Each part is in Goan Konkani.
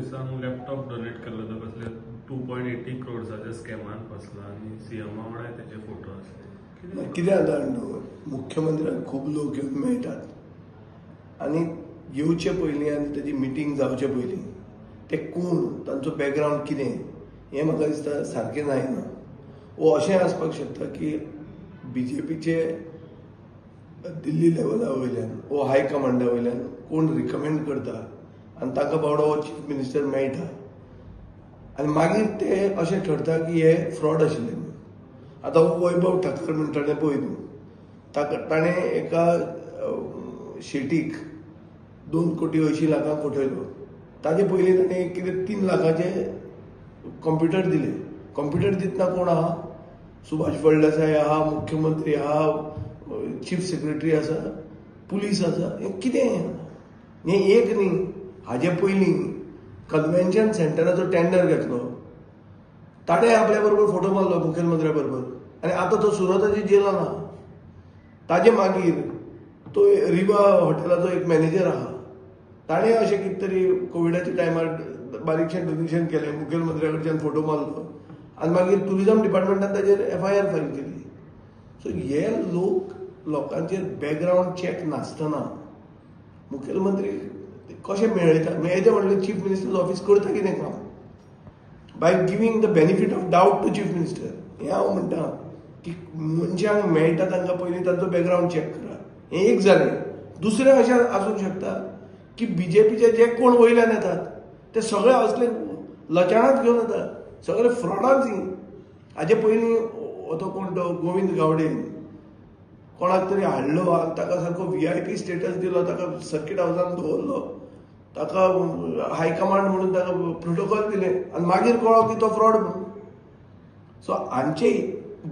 ऑफिसांक लॅपटॉप डोनेट केल्लो तो कसले 2.80 क्रोर्साच्या स्कॅमान फसला आनी सीएमा वांगडा तेजे फोटो आसले. कितें जाता जाणा, मुख्यमंत्र्यांक खूब लोक येवन मेळटात आनी येवचे पयलीं आनी ताजी मिटींग जावचे पयलीं ते कोण, तांचो बॅकग्रावंड कितें हें म्हाका दिसता सारकें जायना. वो अशें आसपाक शकता की बीजेपीचे दिल्ली लेवला वयल्यान वो हायकमांडा वयल्यान कोण रिकमेंड करता आनी तांकां बावडो हो चीफ मिनिस्टर मेळटा आनी मागीर ते अशें ठरता की हे फ्रॉड आशिल्ले म्हणून. आतां हो वैभव ठाकर म्हणटा तें पळय तूं, ताका ताणें एका शेटीक 2 कोटी 80 लाखांक फटयलो. ताजे पयलीं ताणें कितें 3 लाखाचे कंप्युटर दिले. कंप्युटर दितना कोण आहा? सुभाष फळदेसाय आहा, मुख्यमंत्री आहा, चीफ सेक्रेटरी आसा, पुलीस आसा. हें कितें हें एक न्ही. हाजे पयलीं कन्व्हेन्शन सेंटराचो टेंडर घेतलो, ताणें आपल्या बरोबर फोटो मारलो मुखेलमंत्र्या बरोबर आनी आतां तो सुरताच्या जेलान आहा. ताजे मागीर तो रिवा हॉटेलाचो एक मॅनेजर आहा, ताणें अशें कितें तरी कोविडाच्या टायमार बारीकशें डोनेशन केलें, मुखेलमंत्र्या कडच्यान फोटो मारलो आनी मागीर ट्युरिजम डिपार्टमेंटान ताजेर एफआयआर फायल केली. सो हे लोक लोकांचेर बॅकग्रावंड चॅक नासतना मुखेलमंत्री कशें मेळयता? मेळयता म्हणल्यार चीफ मिनिस्टर्स ऑफिस करता कितें काम by giving the benefit of doubt to chief minister? हें हांव म्हणटा की मनशांक मेळटा तांकां पयलीं तांचो बॅकग्रावंड चॅक करा. हें एक जालें. दुसरें अशें आसूंक शकता की बीजेपीचे जे कोण वयल्यान येतात ते सगळे असले लचाणाच घेवन येतात, सगळे फ्रॉडांच. हाजे पयलीं तो कोण तो गोविंद गावडे कोणाक तरी हाडलो आनी ताका सारको व्हीआयपी स्टेटस दिलो, ताका सर्कीट हावसान दवरलो, ताका हायकमांड म्हणून ताका प्रोटोकॉल दिले आनी मागीर कळ्ळो की तो फ्रॉड म्हणून. सो हांचे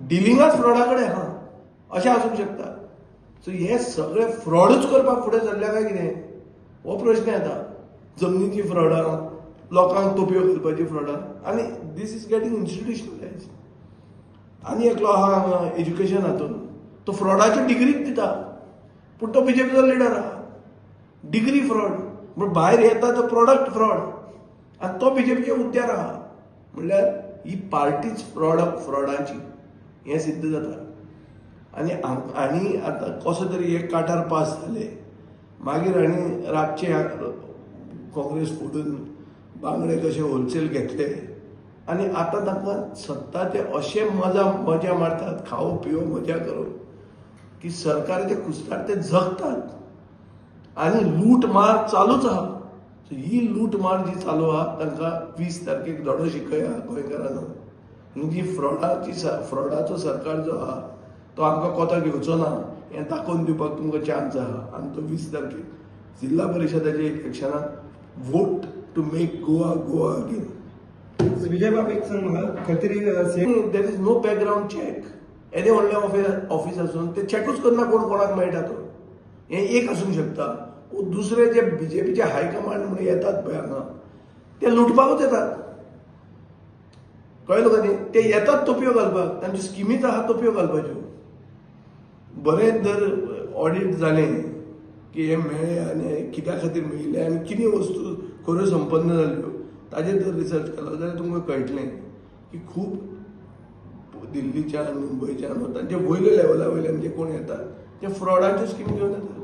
डिलिंगाच फ्रॉडा कडेन आहा अशें आसूंक शकता. सो हे सगळे फ्रॉडूच करपाक फुडें सरल्या काय कितें हो प्रश्न येता. जमनीची फ्रॉडां, लोकांक तोपयो घालपाची फ्रॉडां आनी this is getting institutionalize. आनी एकलो आहा हांगा एज्युकेशन हातून, तो फ्रॉडाची डिग्रीच दिता पूण तो बीजेपीचो लिडर आहा. डिग्री फ्रॉड पूण भायर येता तो प्रोडक्ट फ्रॉड आनी तो बीजेपीच्या हुद्द्यार आहा. म्हणल्यार ही पार्टीच फ्रॉड, फ्रॉडाची हें सिद्ध जाता. आनी आनी आतां कसो तरी एक काठार पास जाले, मागीर आनी रातचे काँग्रेस फोडून बांगडे कशे होलसेल घेतले आनी आतां तांकां सत्ता ते अशे मजा मजा मारतात, खाओ पियो मजा करो, की सरकाराच्या कुस्तार ते जगतात आनी लूट मार चालूच आहा. सो ही लूट मार जी चालू आहा तांकां 20 तारखेक धडो शिकया गोंयकारांनो. ही जी फ्रॉडाचो सरकार जो आहा तो आमकां कोता घेवचो ना हें दाखोवन दिवपाक तुमकां चान्स आहा. आनी तो 20 तारखेक जिल्हा परिशदाच्या इलेक्शनाक vote to make Goa Goa again. Vijay बाब, एक सांग म्हाका, खंय तरी There is no background check. येदें व्हडलें ऑफिस ऑफिस आसून ते चॅकूच करना कोण कोणाक मेळटा तो. हें एक आसूंक शकता. दुसरे जे बीजेपीचे हायकमांड म्हणून येतात पळय हांगा, ते लुटपाकूच येतात, कळ्ळें तुका न्ही? ते येतात तोपयो घालपाक, तांच्यो स्किमीच आहा तोपयो घालपाच्यो. बरें जर ऑडिट जालें की हे मेळ्ळे आनी कित्या खातीर मेळिल्ले आनी कितें वस्तू खऱ्यो संपन्न जाल्यो ताजेर जर रिसर्च केलो जाल्यार तुमकां कळटलें की खूब दिल्लीच्यान, मुंबयच्यान, तांचे वयल्या लेवला वयल्यान जे कोण येतात ते फ्रॉडाच्यो स्किमी घेवन येतात.